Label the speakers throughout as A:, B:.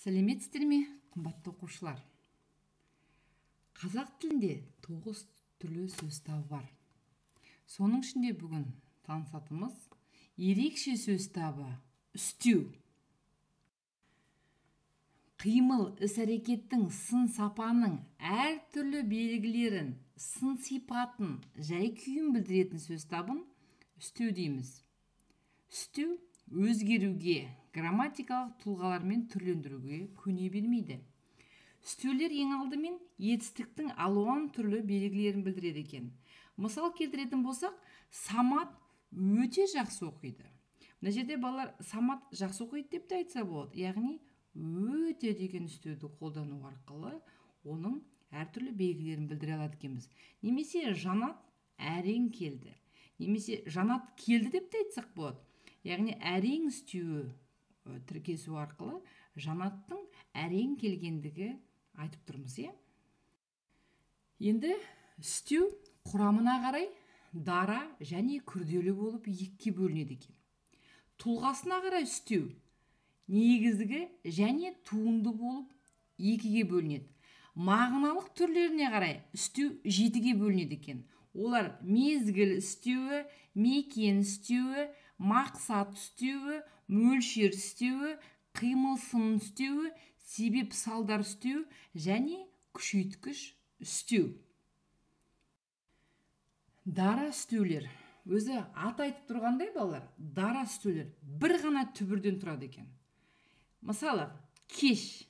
A: Сәлеметсіздер ме, қымбатты оқушылар? Қазақ тілінде 9 түрлі сөз табы бар. Соның ішінде бүгін танысатынымыз ерекше сөз табы үстеу. Қимыл іс-әрекеттің сын сапаның әртүрлі белгілерін, сын сипатын, жай күйін білдіретін сөз табын үстеу дейміз. Үстеу өзгеруге, грамматикалық тұлғалармен түрлендіруге көне бермейді. Үстеулер ең алдымен етістіктің алуан түрлі белгілерін білдіреді екен. Мысал келтіретін болсақ, Самат өте жақсы оқиды. Мына жерде балалар Самат жақсы оқиды деп те айтса болады. Яғни өте деген үстеуді қолдану арқылы оның әртүрлі белгілерін білдіре алады екенбіз. Немесе Жанат әрең келді. Немесе Жанат келді деп те айтсақ болады. Яғни әрең үстеуі тіркесу арқылы Жанаттың әрең келгендігі айтып тұрмыз, иә? Енді үстеу құрамына қарай дара және күрделі болып екіге бөлінеді екен. Тұлғасына қарай үстеу негізгі және туынды болып екіге бөлінеді. Мағыналық түрлеріне қарай үстеу 7-ге бөлінеді екен. Олар мезгіл үстеуі, мекен үстеуі, мақсат үстеуі, мөлшер үстеуі, қимыл сын үстеуі, себеп салдар үстеуі және күшейткіш үстеу. Дара үстеулер. Өзі аты айтып тұрғандай балалар, дара үстеулер бір ғана түбірден тұрады екен. Мысалы, кеш,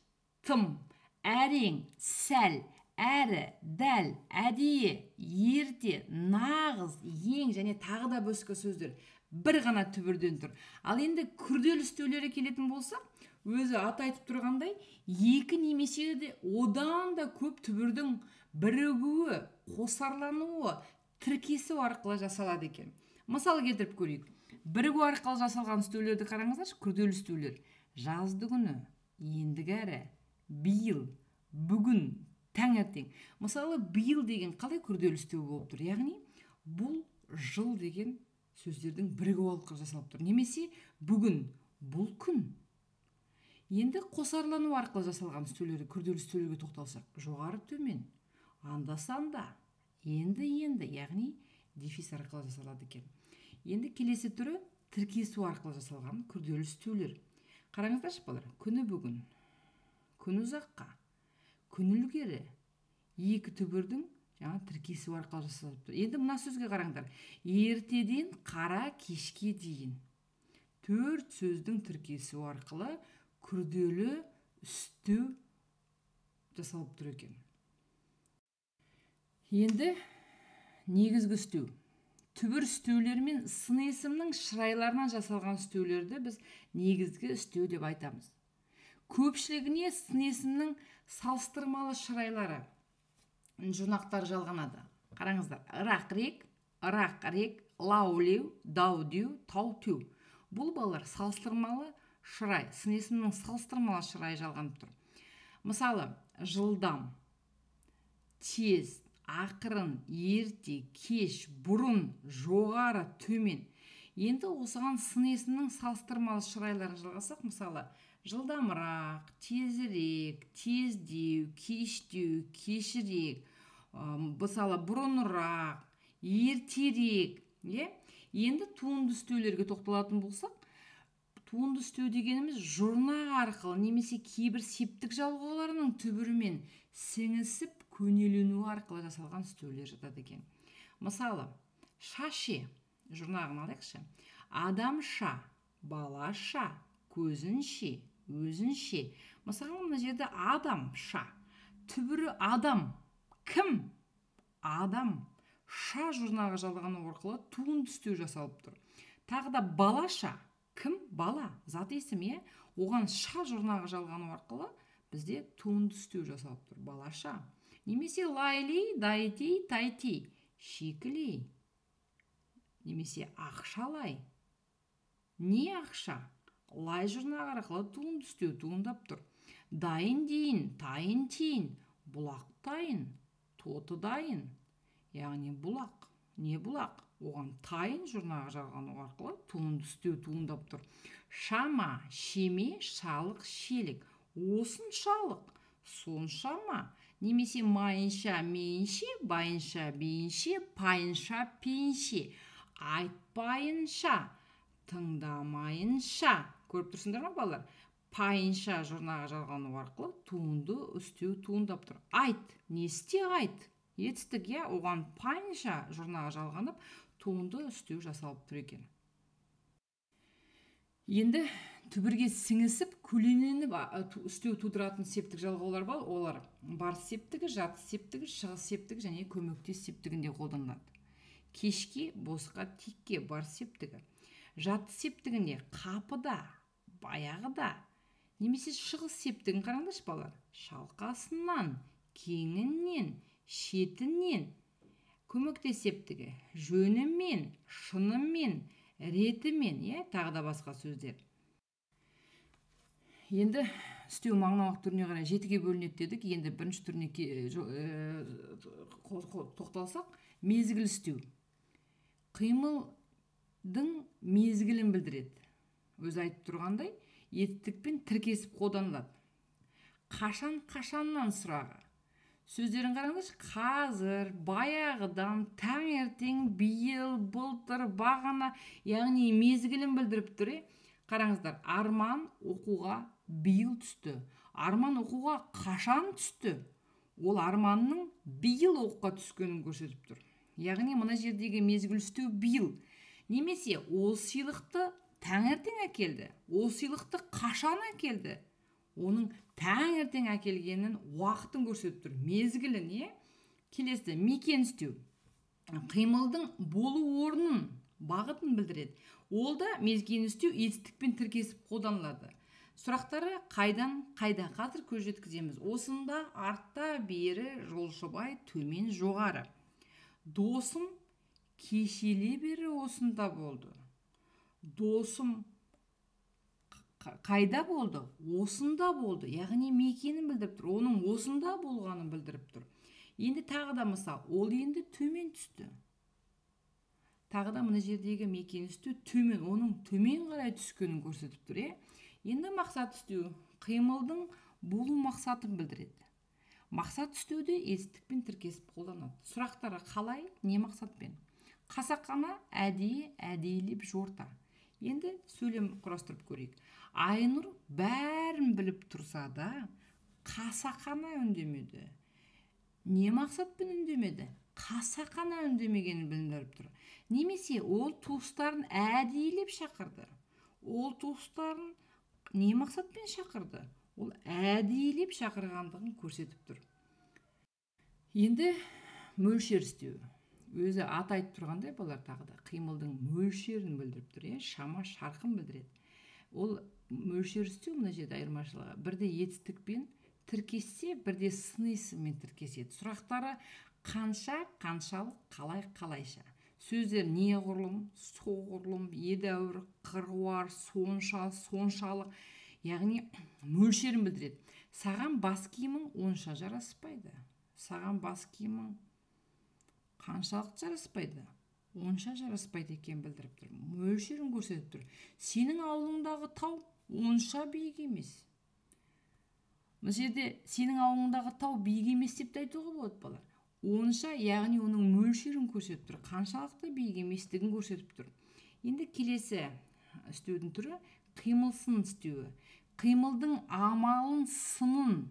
A: тым, әрең, сәл, әрі, дәл, әдейі, ерте, нағыз, ең және тағы да басқа сөздер бір ғана түбірден тұр. Ал енді күрделі үстеулерге келетін болсақ, өзі аты айтып тұрғандай, екі немесе де одан да көп түбірдің бірігуі, қосарлануы, тіркесу арқылы жасалады екен. Мысал келтіріп көрейік. Бірігу арқылы жасалған үстеулерді қараңыздаршы, күрделі үстеулер. Жазды күні, ендігәрі, биыл, бүгін, таңертең. Мысалы, биыл деген қалай күрделі үстеу болып тұр? Яғни, бұл жыл деген сөздердің бірігу арқылы жасалып тұр. Немесе бүгін, бұл күн. Енді қосарлану арқылы жасалған үстеулерге, күрделі үстеулерге тоқталсақ, жоғары төмен, анда-санда, енді-енді, яғни дефис арқылы жасалады екен. Енді келесі түрі тіркесу арқылы жасалған күрделі үстеулер. Қараңыздаршы балалар, күні бүгін, күн ұзаққа, күн ілгері, екі түбірдің жаңа тіркесу арқылы жасалып тұр. Енді мына сөзге қараңдар. Ертеден қара кешке дейін. 4 сөздің тіркесу арқылы күрделі үстеу жасалып тұр екен. Енді негізгі үстеу. Түбір үстеулер мен сын есімнің шырайларынан жасалған үстеулерді біз негізгі үстеу деп айтамыз. Көпшілігіне сын есімнің салыстырмалы шырайлары, жұрнақтары жалғанады. Қараңыздар, рақ-рек, рақ-рек, лау-леу, дау-деу, тау-теу. Бұл балалар салыстырмалы шырай, сын есімнің салыстырмалы шырайы жалғанып тұр. Мысалы, жылдам, тез, ақырын, ерте, кеш, бұрын, жоғары, төмен. Енді осыған сын есімнің салыстырмалы шырайларын жалғасақ, мысалы, жылдамырақ, тезірек, тездеу, кештеу, кешірек, мысалы, бұрынырақ, ертерек. Енді туынды үстеулерге тоқталатын болсақ, туынды үстеу дегеніміз жұрнақ арқылы немесе кейбір септік жалғауларының түбірімен сіңісіп көнелену арқылы жасалған үстеулер жатады екен. Мысалы, шаше жұрнағын алайықшы. Адамша, балаша, көзінше, өзінше. Мысалы, мына жерде адамша, түбірі адам, кім? Адам. Ша жұрнағы жалғану арқылы туынды үстеу жасалып тұр. Тағы да балаша, кім? Бала, зат есім, иә? Оған ша жұрнағы жалғану арқылы бізде туынды үстеу жасалып тұр. Балаша. Немесе лайли, дайтей, тайтей, шикілей. Немесе ақшалай. Не ақша? Лай жұрнағы арқылы туынды үстеу туындап тұр. Дайын дейін, тайын тейін, бұлақ тайын, тоты дайын. Яғни бұлақ. Не бұлақ? Оған тайын жұрнағы жалғану арқылы туынды үстеу туындап тұр. Шама, шеме, шалық, шелік. Осыншалық, соншама, немесе майынша, мейінше, байынша, бейінше, пайынша, пейінше, айтпайынша, тыңдамайынша. Көріп тұрсыңдар ма, балалар? Пайынша жұрнағы жалғану арқылы туынды үстеу туындап тұр. Айт, не істе айт? Етістік, иә, оған пайынша жұрнағы жалғанып, туынды үстеу жасалып тұр екен. Енді түбірге сіңісіп, көлденеңіп үстеу тудыратын септік жалғаулар бар. Олар барыс септігі, жатыс септігі, шығыс септігі және көмектес септігінде қолданылады. Кешке, босқа, текке барыс септігі. Жатыс септігінде қапыда, баяғыда, немесе шығыс септігін қараңдаршы, балалар. Шалқасынан, кеңінен, шетінен. Көмектес септігі жөнімен, шынымен, ретімен, иә, тағы да басқа сөздер. Енді үстеу мағыналық түріне қарай 7-ге бөлінеді дедік. Енді бірінші түріне тоқталсақ, мезгіл үстеу. Қимылдың мезгілін білдіреді. Өзі айтып тұрғандай, етістікпен тіркесіп қолданылады. Қашан, қашаннан сұрағы. Сөздерін қараңдаршы, қазір, баяғыдан, таңертең, биыл, былтыр, бағана, яғни мезгілін білдіріп тұр. Қараңыздар, Арман оқуға биыл түсті. Арман оқуға қашан түсті? Ол Арманның биыл оқуға түскенін көрсетіп тұр. Яғни мына жердегі мезгіл үстеу биыл. Немесе ол сыйлықты таңертең әкелді. Ол сыйлықты қашан әкелді? Оның таңертең әкелгенін уақытын көрсетіп тұр, мезгілін, е? Келесі мекен үстеу. Қимылдың болу орнын, бағытын білдіреді. Ол да мезген үстеу етістікпен тіркесіп қолданылады. Сұрақтары қайдан, қайда, қазір көз жеткіземіз. Осында, артта, бері, жолшыбай, төмен, жоғары. Досым кешелі бері осында болды. Досым қайда болды? Осында болды. Яғни мекенін білдіріп тұр. Оның осында болғанын білдіріп тұр. Енді тағы да мысал, ол енді төмен түсті. Тағы да мына жердегі мекен үстеу төмен, оның төмен қарай түскенін көрсетіп тұр. Енді мақсат үстеу қимылдың болу мақсатын білдіреді. Мақсат үстеуде етістікпен тіркесіп қолданады. Сұрақтары қалай, не мақсатпен? Қасақана, әдейі, әдейілеп жорта. Енді сөйлем құрастырып көрейік. Айнұр бәрін біліп тұрса да, қасақана үндемеді. Не мақсатпен үндемеді? Қасақана үндемегенін білдіріп тұр. Немесе ол туыстарын әдейілеп шақырды. Ол туыстарын не мақсатпен шақырды? Ол әдейілеп шақырғандығын көрсетіп тұр. Енді мөлшер үстеу. Өзі ат айтып тұрғандай, балалар, тағы да қимылдың мөлшерін білдіріп тұр, шама шарқын білдіреді. Ол мөлшер үстеу мына жерде айырмашылығы. Бірде етістікпен тіркессе, бірде сын есіммен тіркеседі. Сұрақтары қанша, қаншалық, қалай, қалайша. Сөздер неғұрлым, соғұрлым, едәуір, қыруар, сонша, соншалық, яғни мөлшерін білдіреді. Саған бас киімің онша жараспайды. Саған бас киімің қаншалықты жараспайды? Онша жараспайды екен білдіріп тұр. Мөлшерін көрсетіп тұр. Сенің ауылыңдағы тау онша биік емес. Мына жерде сенің ауылыңдағы тау биік емес деп те айтуға болады, балалар. Онша, яғни оның мөлшерін көрсетіп тұр. Қаншалықты биік еместігін көрсетіп тұр. Енді келесі үстеудің түрі қимылсын үстеуі. Қимылдың амалын, сынын,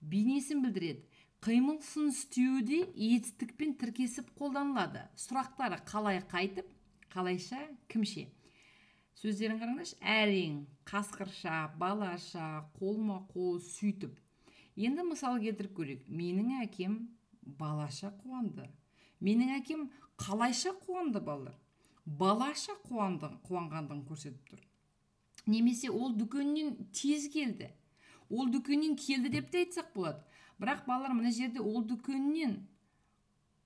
A: бейнесін білдіреді. Қимылсын үстеуі де етістікпен тіркесіп қолданылады. Сұрақтары қалай, қайтып, қалайша, кімше. Сөздерін қараңдаршы, әрең, қасқырша, балаша, қолма-қол, сөйтіп. Енді мысал келтіріп көрейік. Менің әкем балаша қуанды. Менің әкем қалайша қуанды, балалар? Балаша қуанды, қуанғандығын көрсетіп тұр. Немесе ол дүкеннен тез келді. Ол дүкеннен келді деп те айтсақ болады. Бірақ балалар, мына жерде ол дүкеннен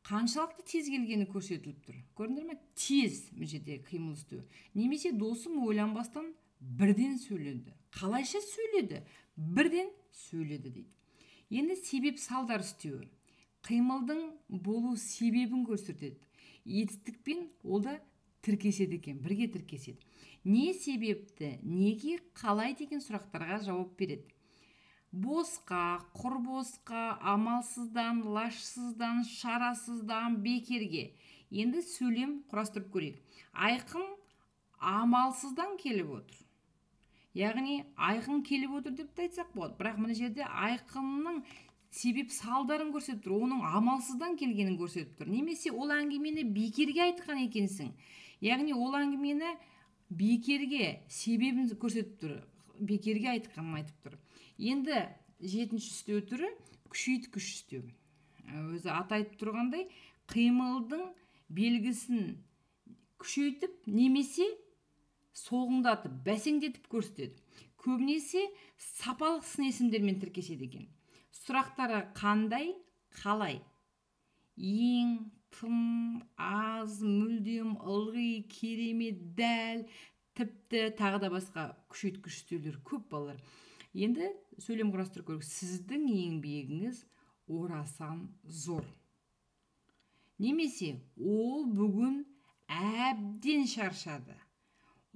A: қаншалықты тез келгені көрсетіліп тұр. Көрдіңдер ме? Тез мына жерде қимыл үстеу. Немесе досым ойланбастан бірден сөйледі. Қалайша сөйледі? Бірден сөйледі дейді. Енді себеп салдар үстеуі. Қимылдың болу себебін көрсетеді. Етістікпен ол да тіркеседі екен, бірге тіркеседі. Не себепті, неге, қалай деген сұрақтарға жауап береді. Босқа, құр босқа, амалсыздан, лашсыздан, шарасыздан, бекерге. Енді сөйлем құрастырып көрейік. Айқын амалсыздан келіп отыр. Яғни Айқын келіп отыр деп те айтсақ болады. Бірақ мына жерде Айқынның себеп салдарын көрсетіп тұр, оның амалсыздан келгенін көрсетіп тұр. Немесе ол әңгімені бекерге айтқан екенсің. Яғни ол әңгімені бекерге, себебін көрсетіп тұр, бекерге айтқанын айтып тұр. Енді жетінші үстеу түрі күшейткіш үстеу. Өзі аты айтып тұрғандай, қимылдың белгісін күшейтіп немесе соғыңдатып, бәсеңдетіп көрсетеді. Көбінесе сапалық сын есімдермен тіркеседі екен. Сұрақтары қандай, қалай? Ең, тым, аз, мүлдем, ылғи, керемет, дәл, тіпті, тағы да басқа күшейткіш үстеулер көп балалар. Енді сөйлем құрастырып көрейік. Сіздің еңбегіңіз орасан зор. Немесе ол бүгін әбден шаршады.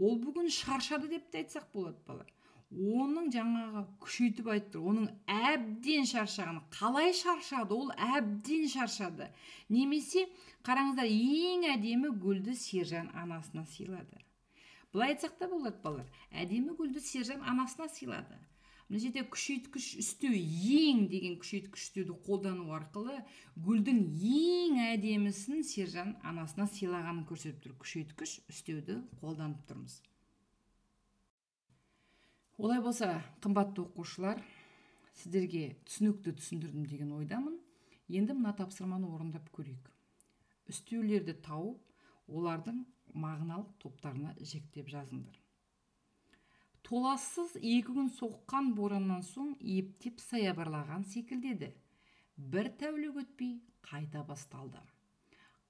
A: Ол бүгін шаршады деп те айтсақ болады балалар. Оның жаңағы күшейтіп айтып тұр. Оның әбден шаршағаны. Қалай шаршады? Ол әбден шаршады. Немесе қараңыздар, ең әдемі гүлді Сержан анасына сыйлады. Былай айтсақ та болады балалар. Әдемі гүлді Сержан анасына сыйлады. Мына жерде күшейткіш үстеу, ең деген күшейткіш үстеуді қолдану арқылы гүлдің ең әдемісін Сержан анасына сыйлағанын көрсетіп тұр. Күшейткіш үстеуді қолданып тұрмыз. Олай болса, қымбатты оқушылар, сіздерге түсінікті түсіндірдім деген ойдамын. Енді мына тапсырманы орындап көрейік. Үстеулерді тауып, олардың мағыналық топтарына жіктеп жазыңдар. Толассыз 2 күн соққан бораннан соң ептеп саябырлаған секілді еді. Бір тәулік өтпей қайта басталды.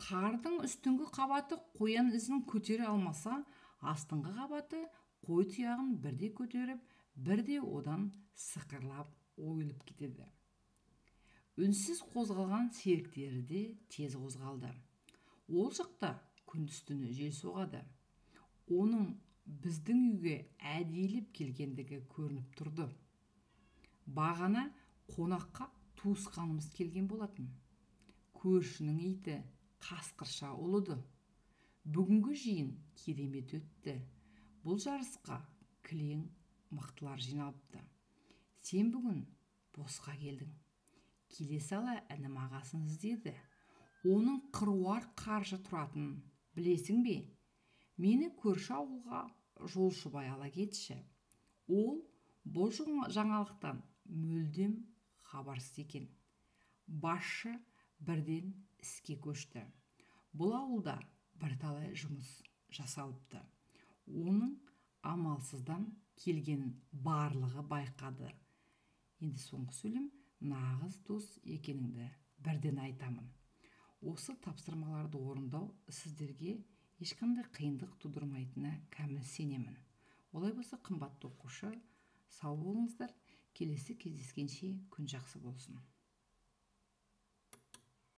A: Қардың үстіңгі қабаты қоян ізін көтере алмаса, астыңғы қабаты қой тұяғын бірде көтеріп, бірде одан сықырлап ойылып кетеді. Үнсіз қозғалған серіктері де тез қозғалды. Ол жақта күндіз-түні жел соғады. Оның біздің үйге әдейілеп келгендігі көрініп тұрды. Бағана қонаққа туысқанымыз келген болатын. Көршінің иті қасқырша ұлыды. Бүгінгі жиын керемет өтті. Бұл жарысқа кілең мықтылар жиналыпты. Сен бүгін босқа келдің. Келе сала інім ағасын іздеді. Оның қыруар қаржы тұратынын білесің бе? Мені көрші ауылға жолшыбай ала кетші. Ол бұл жаңалықтан мүлдем хабарсыз екен. Басшы бірден іске көшті. Бұл ауылда бірталай жұмыс жасалыпты. Оның амалсыздан келгенін барлығы байқады. Енді соңғы сөйлем, нағыз дос екеніңді бірден айтамын. Осы тапсырмаларды орындау сіздерге ешқандай қиындық тудырмайтынына кәміл сенемін. Олай болса, қымбатты оқушы, сау болыңыздар. Келесі кездескенше күн жақсы болсын.